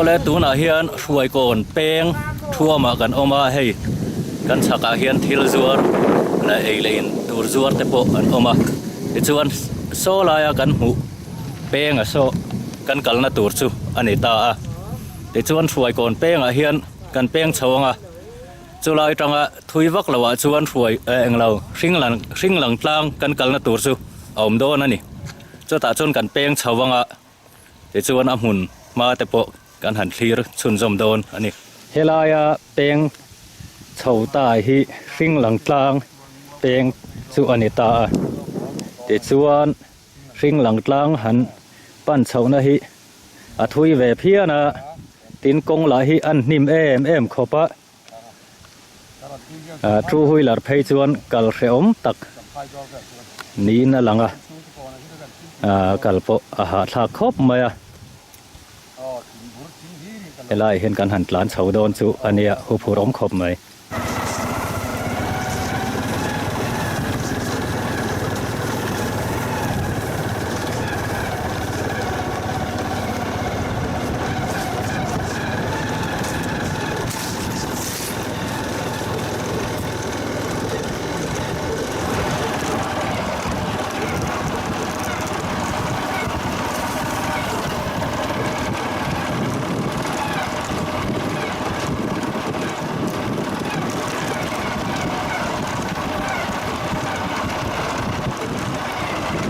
Awle tunah hian Hruaikawn peng thuamah kan awm a, hei kan chhakah hian thil zuar leh ei leh in tur zuar te pawh an awm a, tichuan saw laia kan hmuh penga saw kan kalna tur chu a ni ta a, tichuan Hruaikawn pengah hian kan peng chho ang a, chulai atanga thui vak loh ah chuan hruai eh englo hring lang hring lang tlang kan kalna tur chu a awm dawn a ni, chutah chuan kan peng chho ang a. Tichuan a hmun hma te pawh kan han thlir chhunzawm dawn a ni. Helaia peng chho ta hi hring lang tlang peng chu a ni ta a. Tichuan hring lang tlang han pan chhohna hi a thui ve phian a, tin kawng lah hi an hnim em em khawp a. Two wheeler phei chuan kal hrehawm tak niin a lang a, kal pawh a hahthlak khawp mai a. Helaiah hian kan han tlan chho dawn chu a nia, huphurh awm khawp mai.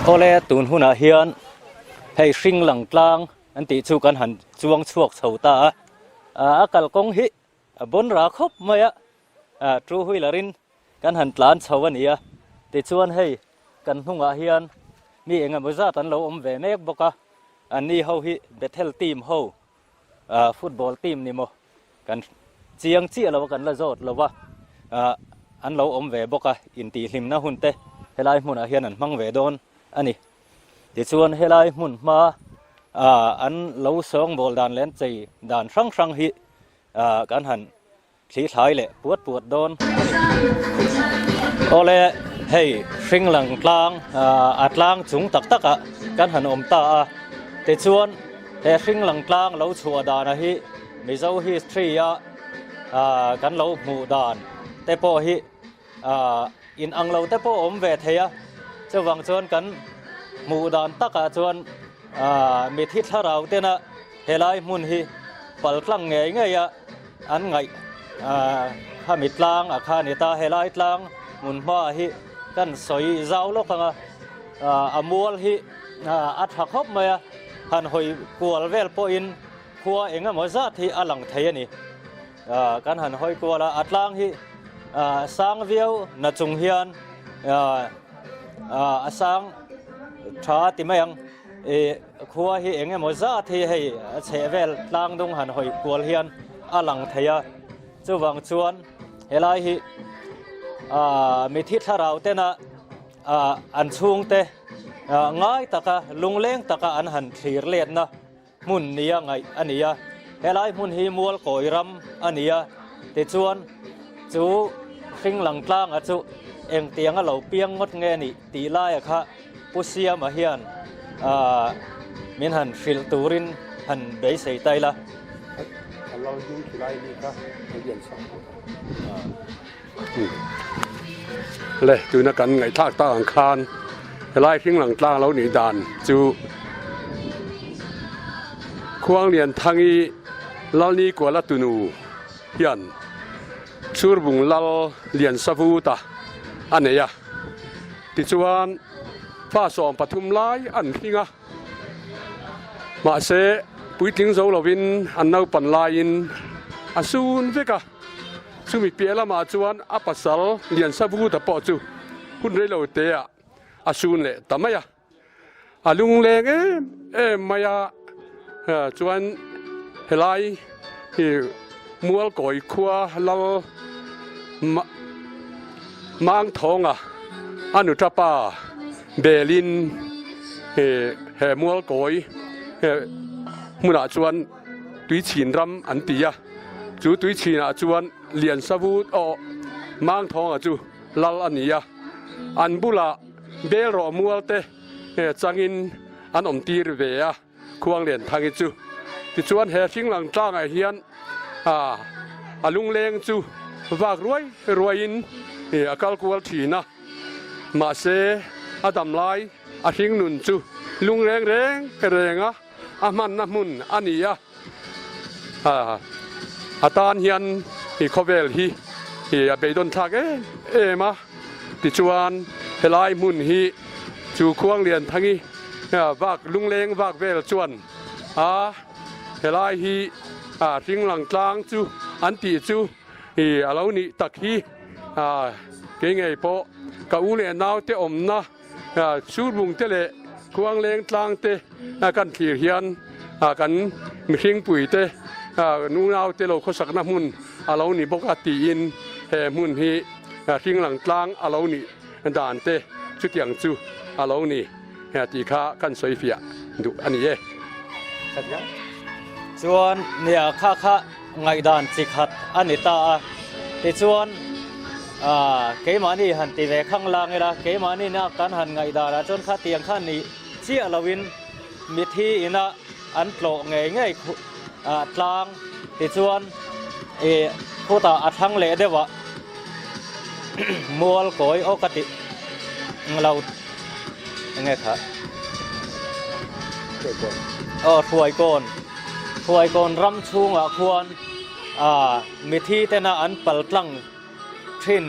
Awle tun hunah hian hei hring lang tlang an tih chu kan han chuang chhuak chho ta a, a kalkawng hi a bawn ra khawp mai a, two wheeler in kan han tlan chho a ni a, tichuan hei kan hnungah hian mi eng emaw zat an lo awm ve mek bawk a, anni ho hi Bethel team ho football team ni maw kan chiang chiah lo a kan la zawt lo va, an lo awm ve bawk a, intihhlimna hun te helai hmunah hian an hmang ve dawn a ni. Tichuan helai hmun hma an lo sawngbawl dan leh an chei dan hrang hrang hi kan han thli thlai leh puat puat dawn a ni. Awle hei hring lang tlang a tlang chung tak takah kan han awm ta a, tichuan he hring lang tlang lo chhuah dana hi Mizo history a kan lo hmuh dan te pawh hi In ang lo te pawh awm ve thei a, chuvang chuan kan hmuh dan takah chuan mithi thlarau tena helai hmun hi pal tlang ngei ngei a an ngaih khami tlang a kha a ni ta. Helai tlang hmun hma hi kan sawi zau lawk ang a, a mual hi a tha khawp mai a, han hawi kual vel pawhin khua eng emaw zat hi a lang thei a ni. Kan han hawi kual a, a tlang hi sang viau na chung hian a sang tha ti mai ang. Khua hi eng emaw zat hi hei a chheh vel tlang dung han hawi kual hian a lang thei a. Chuvang chuan helai hi mithi thlarau tena an chhungte ngai taka lungleng taka an han thlir letna hmun nia ngaih a ni a, helai hmun hi Mualkawi ram a ni a, tichuan chu hring lang tlanga chu engtiang a lo piang ngawt nge nih tih laia kha Pu Siama hian min han hrilh turin han beisei ta ila. A lo ding khi lai ni kha a lian chho le tuna kan ngaihthlak tak ang khan helai hring lang tlang lo nih dan chu Khuanglian Thangi Lalni Kuala tunu hian Chhurbung Lal Lian Savuta a nei a, tichuan fa 13 lai an hring a, mahse puitling zo lovin an naupan laiin a sun vek a. Chumi piah lamah chuan a pasal Liansavuta pawh chu hun reilo teah a sun leh ta mai a. A lungleng em em mai a, chuan helai hi Mualkawi khua lal Mangthawnga a nutapa belin he Mualkawi hmunah chuan Tuichhin ram an ti a, chu tuichhinah chuan Liansavu aw Mangthawnga chu lal a ni a, an bulah Belrawh mual te changin an awm tir ve a, Khuanglianthangi chu. Tichuan he hringlang tlangah hian a lungleng chu vak ruai ruaiin a kal kual thin a. Mahse a dam lai a hringnun chu lung reng reng renga a hmanna hmun a ni a. A tan hian i khawvel hi a beidawn thlak em em a, tichuan helai hmun hi chu Khuanglianthangi vak lungleng vak vel chuan a helai hi hringlang tlang chu an tih chu a lo nih tak hi kei ngei pawh ka u leh naute awmna Surbung te leh Khuangleng tlang te kan thlir hian kan mihringpui te nunau te lo khawsakna hmun a lo ni bawk a tiin he hmun hi hringlang tlang a lo nih dan te chutiang chu a lo ni tih kha kan sawi fiah duh a ni e. Chuan nia kha kha Ngaihdan chi khat a ni ta a, tichuan keimahni han ti ve khang lang ila, keimahni na kan han ngaihdan ah chuan khatiang kha ni chiah loin mithi ina an tlawh ngei ngei tlang, tichuan ih khutah a thlang leh deuh ah mual kawi aw ka ti lo enge kha aw hruaikawn. Hruaikawn ram chhungah khuan mithi tena an pal tlang thin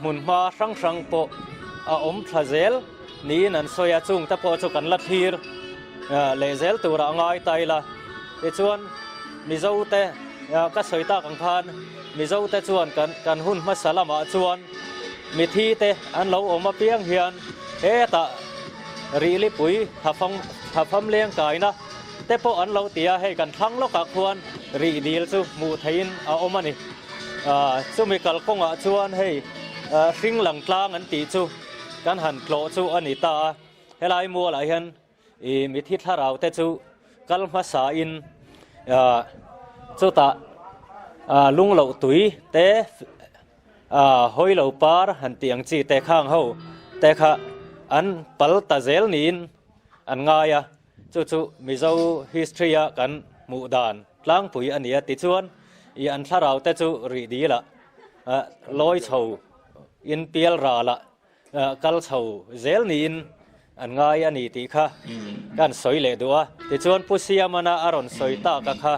hmunhma hrang hrang pawh a awm thla zel niin an sawi a, chung te pawh chu kan la thlir leh zel turah a ngai ta ila. Tichuan Mizo te ka sawi tak ang khan Mizo te chuan kan hun hmasa lamah chuan mithi te an lo awm apiang hian hetah Rihlipui thafam leng kaina te pawh an lo ti a, hei kan thlang lawkah khuan rih dil chu hmuh theihin a awm a ni. Chumi kalkawngah chuan hei hring lang tlang an tih chu kan han tlawh chu a ni ta a, helai mualah hian ih mithi thlarau te chu kal hmasain chutah lungloh tui te Hawi lo par han tih ang chi te khang ho te kha an pal ta zel niin an ngai a, chu chu Mizo history a kan hmuh dan tlangpui a ni a. Tichuan i an thlarau te chu rih dil ah lawi chho in pial ral ah kal chho zel niin an ngai a ni tih kha kan sawi leh duh a. Tichuan Pu Siamana a rawn sawi tak a kha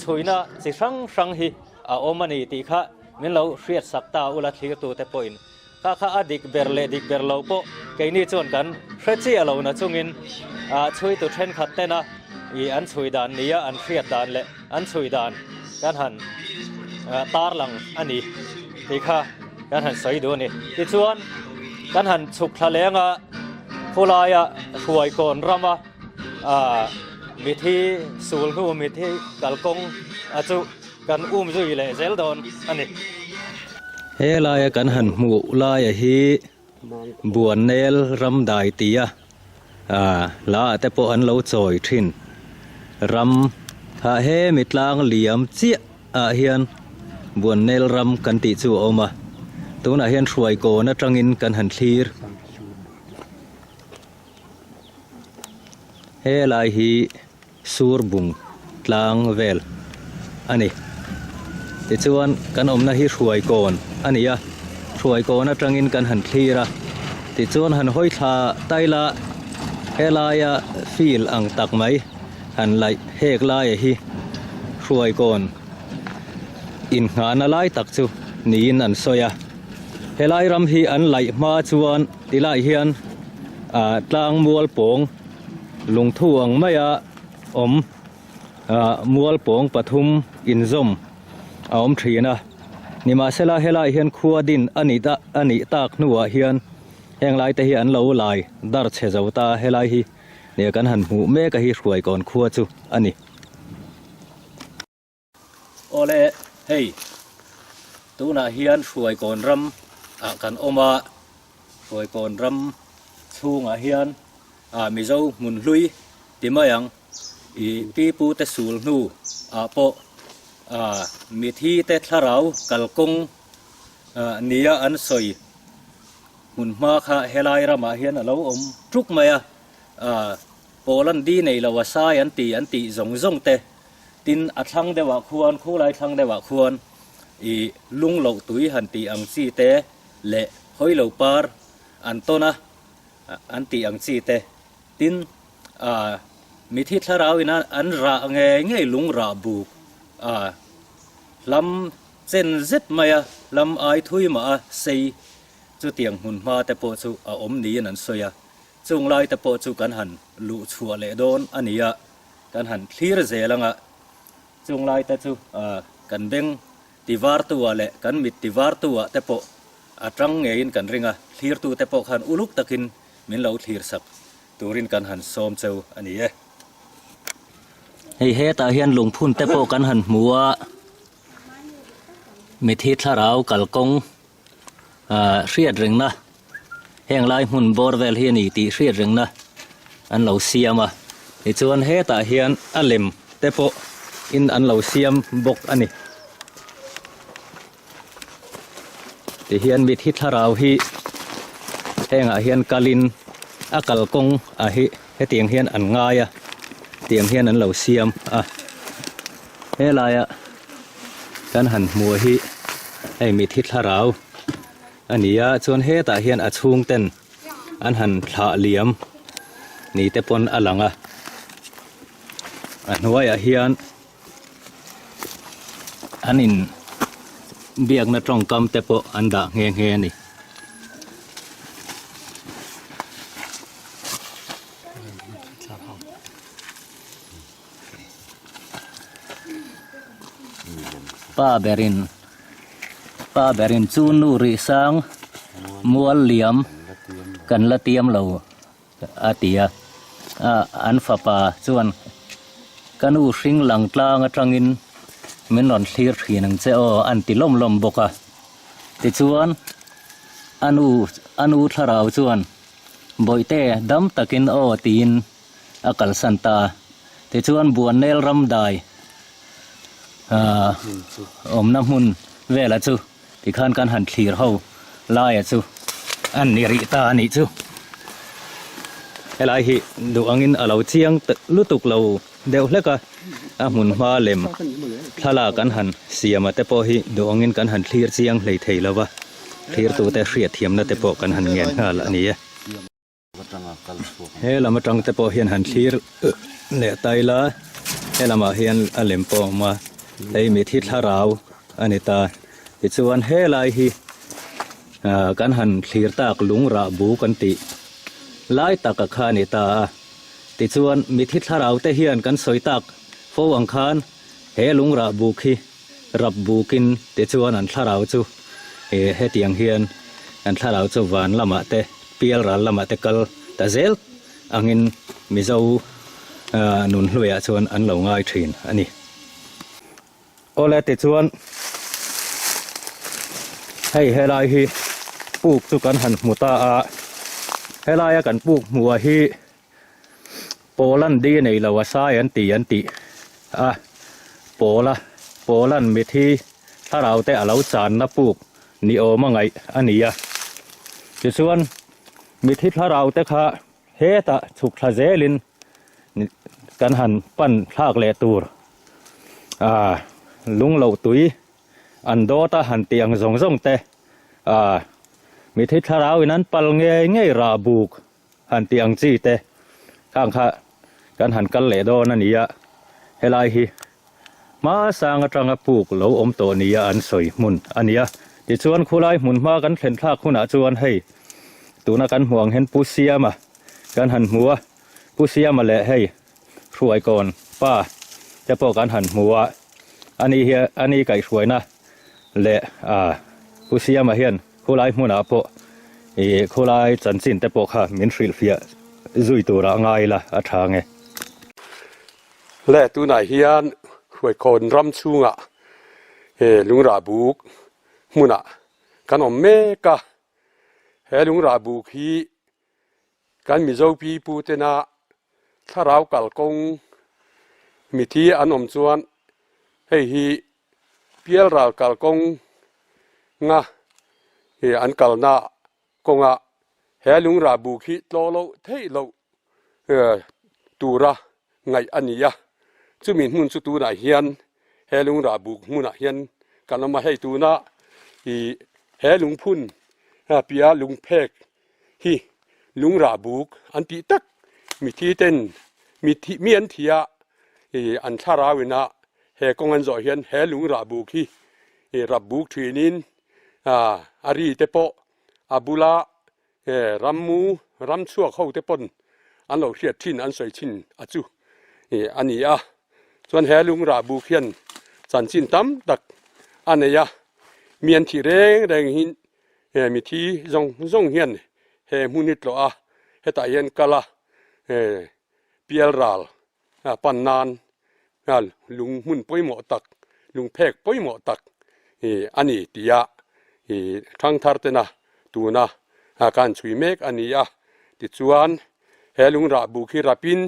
chhuina chi hrang hrang hi a awm a ni tih kha min lo hriat sak ta ula thlirtute pawhin kha kha a dik ber leh dik ber lo pawh keini chuan kan hre chiah lo na chungin chhuitu thenkhat tena ih an chhui dan nia an hriat dan leh an chhui dan kan han tarlang a ni tih kha kan han sawi duh a ni. Tichuan, kan han chhuk thla leng a, khulaia Hruaikawn rama mithi sul hnu mithi kalkawng a chu kan um zui leh zel dawn a ni. He laia kan han hmuh laia hi Buannel ram dai tia hla ah te pawh an lo chawi thin. Ram kha hemi tlang liam chiah ah hian Buannel ram kan tih chu a awm a, tunah hian Hruaikawn atangin kan han thlir. Helai hi Sur bung tlang vel a ni. Tichuan kan awmna hi Hruaikawn a ni a, Hruaikawn atangin kan han thlir a, tichuan han hawi thla taila helaia field ang tak mai han laih hek laia hi Hruaikawn innghahna lai tak chu niin an sawi a. Helai ram hi an laih hma chuan tilai hian ah tlang mual pawng Lungthu ang maia awm mual pawng pathum inzawm a awm thin a, nimahsela helai hian khua din a nih a nih tak hnuah hian heng lai te hi an lo lai dar chhe zo ta a, helai hi nia kan han hmuh mek a hi Hruaikawn khua chu a ni. Awle, hei tunah hian Hruaikawn ram ah kan awm a, Hruaikawn ram chhungah hian ah Mizo hmun hlui ti mai ang ih pi pu te sul hnu ah pawh ah mithi te thlarau kalkawng ah nia an sawi hmun hma kha helai ramah hian a lo awm tuk mai a, ah. Poland di nei lo a sai an ti an tih zawng zawng te, tin a thlang deuhah khuan khulai thlang deuhah khuan ih lung loh tui han tih ang chi te leh hawi lo par an tawn a an tih ang chi te, tin ah mithi thlarau ina an rah ngei ngei lung rah buk ah hlam chen zet mai a hlam ai thui mah a sei chutiang hmun hma te pawh chu a awm niin an sawi a. Chung lai te pawh chu kan han luh chhuah leh dawn a ni a, kan han thlir zel ang a, chung lai te chu kan beng ti vartu ah leh kan mit ti vartu ah te pawh a tang ngeiin kan ring a, thlirtu te pawh khan uluk takin min lo thlir sak turin kan han sawm cheu a ni e. Hei hetah hian lungphun te pawh kan han hmu a, mithi thlarau kalkawng hriat rengna heng lai hmun bawr vel hi a ni tih hriat rengna an lo siam a tichuan hetah hian a lem te pawh in an lo siam bawk a ni tihian mithi thlarau hi hengah hian kalin a kalkawng a hi hetiang hian an ngai a tiang hian an lo siam a helaia kan han hmuh hi hei mithi thlarau a ni a chuan hetah hian a chhung ten an han thlah liam ni te pawn a lang a a hnuaiah hian an in biakna tawngkam te pawh an dah nghe nghe a ni. Pa berin pa berin chu nu rih sang mual liam kan la tiam lo a ti a an fapa chuan ka nu hring lang tlang atangin min rawn thlir thin ang che aw an ti lawm lawm bawk a tichuan a nu a nu thlarau chuan bawihte dam takin aw tiin a kalsan ta a. Tichuan Buannel ram dai awmna hmun vela chu tikhan kan han thlir ho laia chu an ni rih ta a nih chu. Helai hi duh angin a lo chiang lutuk lo deuh hlek a, a hmun hma lem thlalak an han siam a te pawh hi duh angin kan han thlir chiang hlei thei lo va, thlirtute hriatthiamna te pawh kan han ngen nghal a ni e. He lam atang te pawh hian han thlir leh ta ila he lamah hian a lem pawh a awm a hei mithi thlarau a ni ta tichuan helai hi ah kan han thlir tak lung rah bu kan tih lai taka kha a ni ta a tichuan mithi thlarau te hian kan sawi tak fo ang khan he lung rah buk hi rap bukin tichuan an thlarau chu ih hetiang hian an thlarau chu van lamah te pial ral lamah te kal ta zel angin Mizo nun hluiah chuan an lo ngai thin a ni. Awle tichuan hei helai hi puk chu kan han hmu ta a, helaia kan puk hmuh ah hi Poland di nei lo a sai an ti an tih a, Pawla Poland mithi thlarau te a lo channa puk ni awm a ngaih a ni a. Tichuan mithi thlarau te kha hetah chhuk thla zelin kan han pan thlak leh tur a lung loh tui an dawt a han tih ang zawng zawng te a mithi thlarau in an pal ngei ngei rah buk Han tih ang chi te khang kha kan han kal leh dawn a ni a, helai hi hmasang atanga puk lo awm tawh nia an sawi hmun a ni a. Tichuan khulai hmun hma kan thlen thlak hunah chuan hei tuna kan hmuh ang hian Pu Siama kan han hmu a, Pu Siama leh hei Hruaikawn pa te pawh kan han hmu a, ani hi ani kaihhruaina leh ah Pu Siama hian Khulai hmunah pawh ih khulai chanchin te pawh kha min hrilhfiah zui turah ngai ila a tha nge. Le tunah hian Hruaikawn ram chhungah he lungrah buk hmunah kan awm mek a, he lungrah buk hi Kan Mizo pi pu tena thlarau kalkawng mithi an awm chuan hei hi pialral kalkawng nga hi an kalna kawnga he lungrah buk hi tlaw loh theih loh. tura ngaih a ni a, chumi hmun chu tunah hian he lungrah buk hmunah hian kan awm a, hei tuna ih he lungphun piah lungphek hi lungrah buk an tih tak mithi ten mithi mi an thi a ih an thlarau ina he kawng an zawh hian he lungrah buk hi ih rap buk thinin ah a ri te pawh a bula He rammu ram chhuak ho te pawn an lo hriat thin an sawi thin a chu a ni a, chuan he lungrah buk hian chanchin tam tak a nei a, mi an thih reng reng hi he mithi zawng zawng hian he hmun hi tlawh a, hetah hian kal a pialral pan nan lung hmun pawimawh tak, lung phek pawimawh tak a ni tia thangthar tena tuna kan chhui mek a ni a. Tichuan he lungrah buk hi rapin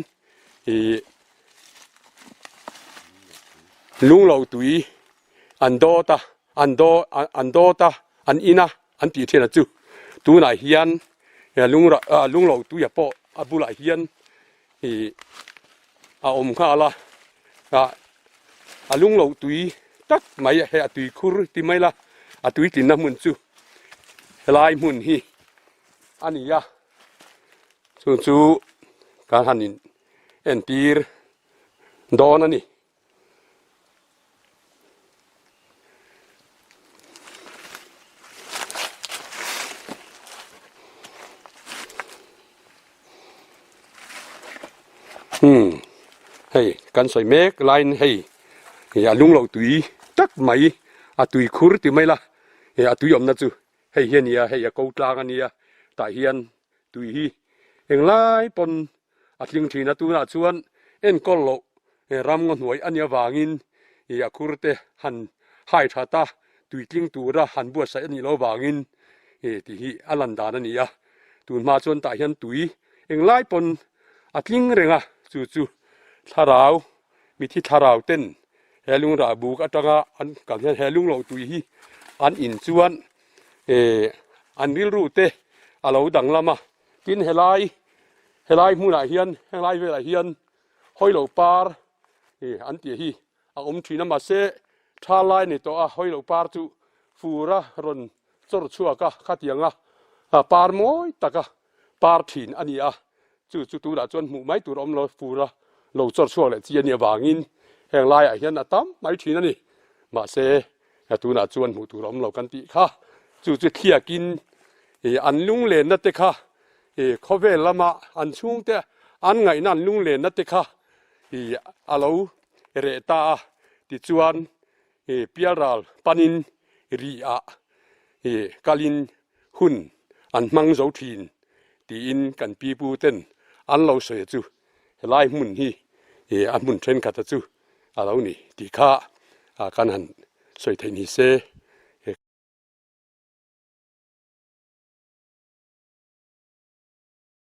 lunglo tui an dawt a, an daw an dawt a, an in a an tih thin a chu. Tunah hian lungrah lunglo tuia pawh a bulah hian Ih a awm nghal a, ah a lung loh tui tak mai a hei a tui khur ti mai la a tui tlinna hmun chu helai hmun hi a ni a, chu chu kan han in entir dawn a ni. Hmm hei kan sawi mek laiin hei ih a lung loh tui tak mai a tui khur ti mai la ih a tui awmna chu hei hi a ni a hei a ko tlang a nia tah hian tui hi englai pawn A tling thin a, tunah chuan enkawl loh ram ngaw hnuai a nih avangin ih a khur te han hai that a, tui tling tura han buatsaih a nih loh avangin ih tih hi a lan dan a ni a. Tun hma chuan tah hian tui englai pawn a tling reng a, chu chu thlarau mithi thlarau ten he lungrah buk atanga an kal hian he lunglo tui hi an in chuan ih an rilru te a lo danglam a. Tin helai helai hmunah hian henglai velah hian hawilo par ih an tih hi a awm thin a mahse tha lai ni tawh a hawilo par chu fur a rawn chawr chhuak a khatiang a par mawi taka par thin a ni a chu chu tunah chuan hmuh mai tur a awm lo fur a lo chawr chhuak leh chi a nih avangin heng laiah hian a tam mai thin a ni mahse tunah chuan hmuh tur a awm lo kan tih kha chu chu thliakin Ih an lunglenna te kha ih khawvel lama an chhungte an ngaihna an lunglenna te kha ih a lo reh ta a, tichuan ih pialral panin rih ah ih kalin hun an hmang zo thin tiin kan pipu ten an lo sawi chu helai hmun hi ih a hmun thenkhat a chu a lo ni tih kha kan han sawi theih ni se.